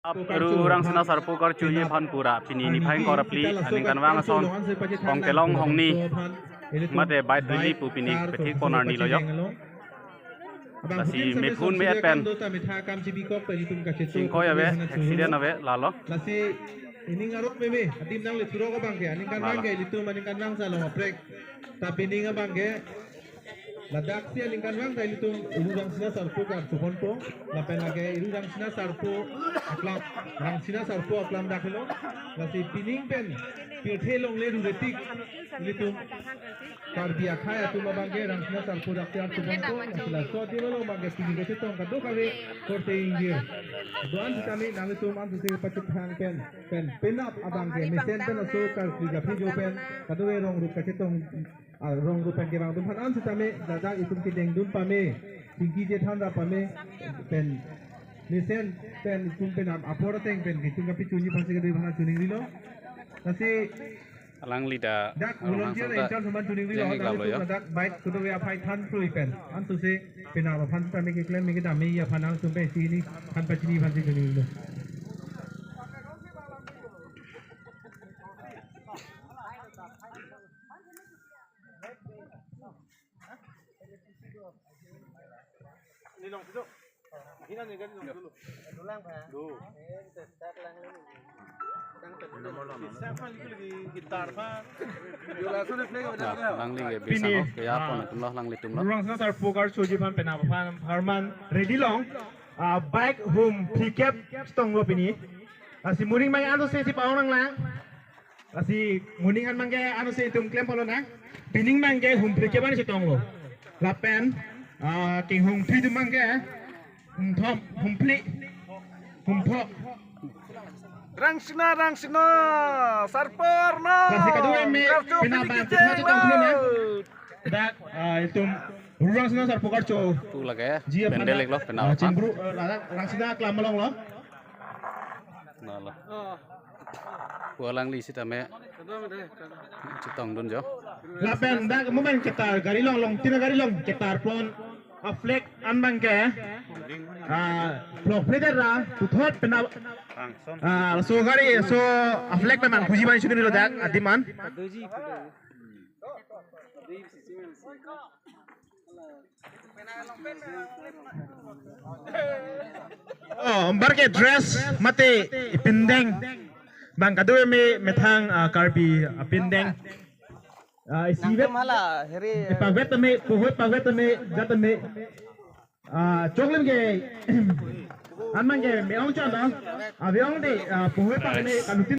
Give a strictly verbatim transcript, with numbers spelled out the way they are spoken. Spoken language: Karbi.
Ap Ru Rangsina Sarpo Karchoji aphan pura pini niphai ingkoi ra phli aningkanvang ason Kongtelong Hongni mate bait rally pu pini pethik pon arni lo jo. Lasi mephun me-et pen singkoi ave, accident ave, lalo. Lasi ining arok meme adim nangle thurok abang ke aningkanvang ke ilitum aningkanvang sa long aprek. Ta pining abang ke ladak si aningkanvang ta ilitum Ru Rangsina Sarpo karcho ponpo. Lapen lake Ru Rangsina Sarpo aklam, Rangsina Sarpo aklam dak helo. Lasi pining pen pirthe longle ruretik ilitum Karbi akhei atum abang ke Rangsina Sarpo dak si karcho ponpo. Lasi laso adim along abang ke pini kachetong kadokave korte ingjir. Do-an sitame nanglitum an suse pachethang pen, pen penap abang ke mesen pen aso karkli kaphi jo pen kadokave rong rup kachetong, ah, rong rup pen kevang atum aphan an sitame ladak itum kedeng dun pame, chingki chethan ra pame, pen mesen pen itum pen ap apor ateng pen itum kapi chunji aphansi kadokave aphan chuning rilo. Lasi alangli ta dak arong volunteer hangsang ta in charge aman chuning rilo, jeng ik lap lo jo. Dak bike kudo ya phai than prui pen an suse penap aphan sitame keklem me kedam me aphan an sumpe sini aphan pachini aphansi chuning rilo. Alangli ke pini, bisa lo, ah, ya pon atum lo, alanglitum lo. Ru Rangsina Sarpo karchoji aphan penap aphan apharman ready long, ah, bike hum phlikep chetong lo pini. Lasi moning mai an suse si pa-ong nanglang. Lasi moning an abang ke an suse itum klem pon lonang. Pining abang ke hum phlikep an chetong lo. Lapen, ah, kinghong thri atum abang ke hum thom, hum phli, hum pho. Rangsina, Rangsina Sarpo arnam. Lasi kadokave me karcho penap pini abang kejeng chetong lo. Dak, ah, itum Ru Rangsina Sarpo karcho. Tu lake ji aphan pandel ik lo penap ah aphan. Chingru, ah, Rangsina aklam along lo. Nalo. Pu alangli sitame chetong dun jo. Lapen dak moment ketar gari long, long tina gari long ketar pon a-flag an abang ke, ah, phlok phledet ra puthot penap, ah, so gari so a-flag pen man puji man chuning rilo dak adim an. Oh, anparke dress mate ipindeng abang kadokave me methang, ah, Karbi apindeng. Ah, isivet hala here. Ipavet tame, puhut pavet tame, jat tame. Ah, choklim ke an abang ke me-ong chot lo. Ave-ong de, ah, puhut pa me kalutin.